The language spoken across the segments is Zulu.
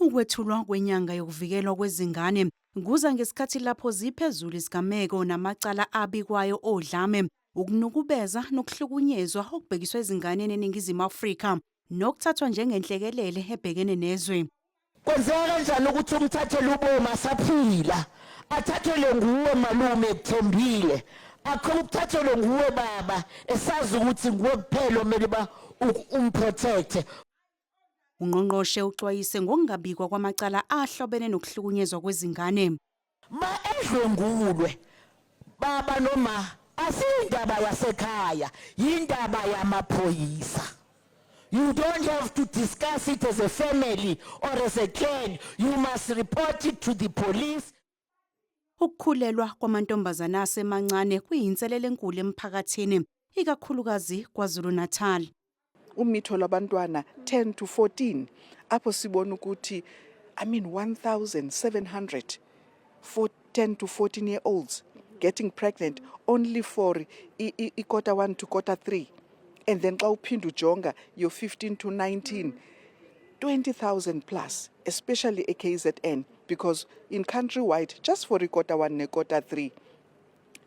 Ukwethulwa kwenyanga yokuvikelwa kwezingane kuza ngesikhathi lapho ziphezulu izigameko namacala abikwayo odlame, ukunukubeza nokuhlukunyezwa okubhekiswa ezinganeni eNingizimu Afrika nokuthathwa njengenhlekelele ebhekene nezwe. Kwenzeka kanjani ukuthi umthathele ubomi asaphila, athathelwe nguwe malume ekuthembile, akho ukuthathelwe nguwe baba esazi ukuthi nguwe kuphela omele uba umprotecte. Ungqongqoshe uxwayise ngokungabikwa kwamacala ahlobene nokuhlukunyezwa kwezingane. Ma edlwengulwe baba noma asiyindaba yasekhaya, yindaba yamaphoyisa. You don't have to discuss it as a family or as a clan. You must report it to the police. Ukukhulelwa kwamantombazane asemancane kuyinselele enkulu emphakathini, ikakhulukazi KwaZulu-Natal. Umitho lwabantwana 10 to 14, apho sibona ukuthi, I mean, 1700 for 10 to 14 year olds getting pregnant only for i-quarter 1 to quarter 3, and then xa uphinda ujonga your 15 to 19, 20,000 plus, especially eKZN, because in countrywide, just for i-quarter 1 ne-quarter 3,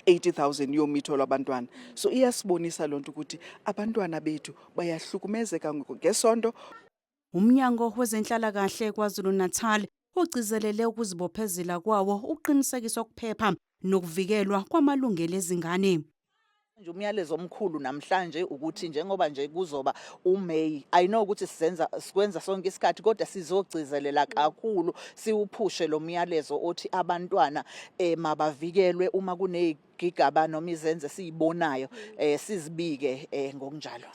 80,000 yomitho lwabantwana. So iyasibonisa lonto ukuthi abantwana bethu bayahlukumezeka ngesondo. Umnyango wezenhlalakahle KwaZulu-Natal ugcizelele ukuzibophezela kwawo ukuqinisekisa ukuphepha nokuvikelwa kwamalungelo ezingane. Nje umyalezo omkhulu namhlanje ukuthi njengoba nje kuzoba uMay, I know ukuthi sizenza sikwenza sonke isikhathi, kodwa sizogcizelela kakhulu, siwuphushe lo myalezo othi abantwana mabavikelwe. Uma kunezigigaba noma izenze sizibonayo, sizibike ngokunjalo.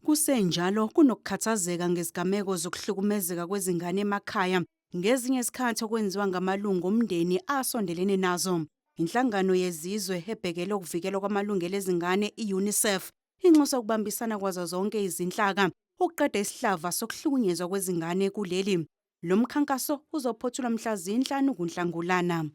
Kusenjalo, kunokukhathazeka ngezigameko zokuhlukumezeka kwezingane emakhaya, ngezinye izikhathi okwenziwa ngamalungu omndeni asondelene nazo. Inhlangano yezizwe ebhekele ukuvikelwa kwamalungelo ezingane, i-UNICEF, inxusa ukubambisana kwazo zonke izinhlaka ukuqeda isihlava sokuhlukunyezwa kwezingane kuleli. Lo mkhankaso uzophothulwa mhla zi-5 kuNhlangulana.